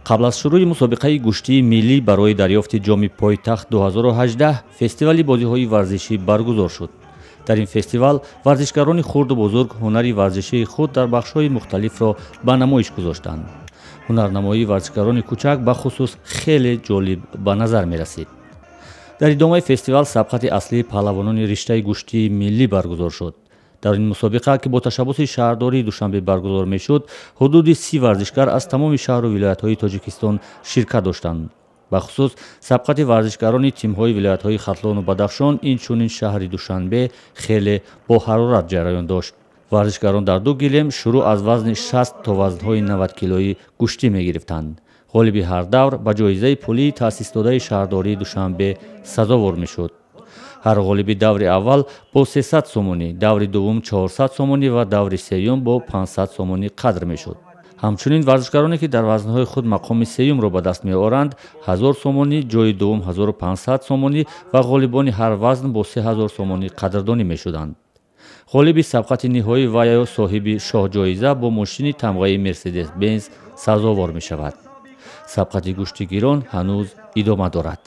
Қабл аз шурӯи мусобиқаи гӯштии миллӣ барои дарёфти ҷоми пойтахт 2018 фестивали бозиҳои варзишӣ баргузор шуд. Дар ин фестивал варзишгарони хурду бузург ҳунари варзишии худ дар бахшҳои мухталифро ба намоиш гузоштанд. Ҳунарнамоии варзишгарони кӯчак бахусус хеле ҷолиб ба назар мерасид. Дар идомаи фестивал сабқати аслии паҳлавонони риштаи гӯштии миллӣ баргузор шуд. Дар ин мусобиқа, ки бо ташаббуси шаҳрдории Душанбе баргузор мешуд, ҳудуди 30 варзишгар аз тамоми шаҳру вилоятҳои Тоҷикистон ширкат доштанд. Бахусус сабқати варзишгарони тимҳои вилоятҳои Хатлону Бадахшон, инчунин шаҳри Душанбе хеле бо ҳарорат ҷараён дошт. Варзишгарон дар ду гилем шурӯъ аз вазни 60 то вазнҳои 90 килоӣ гӯштӣ мегирифтанд. Ғолиби ҳар давр ба ҷоизаи пулии таъсисдодаи шаҳрдории Душанбе сазовор мешуд. Ҳар ғолиби даври аввал бо 300 сомонӣ, даври дуввум 400 сомонӣ ва даври сеюм бо 500 сомонӣ қадр мешуд. Ҳамчунин варзишгароне, ки дар вазнҳои худ мақоми сеюмро ба даст меоранд, 1000 сомонӣ, ҷои дуввум 1500 сомонӣ ва ғолибони ҳар вазн бо 3000 сомонӣ қадрдонӣ мешуданд. Ғолиби сабқати ниҳоӣ ва ё соҳиби шоҳҷоиза бо мошини тамғаи Мерседес Бенз сазовор мешавад. Сабқати гӯштигирон ҳанӯз идома дорад.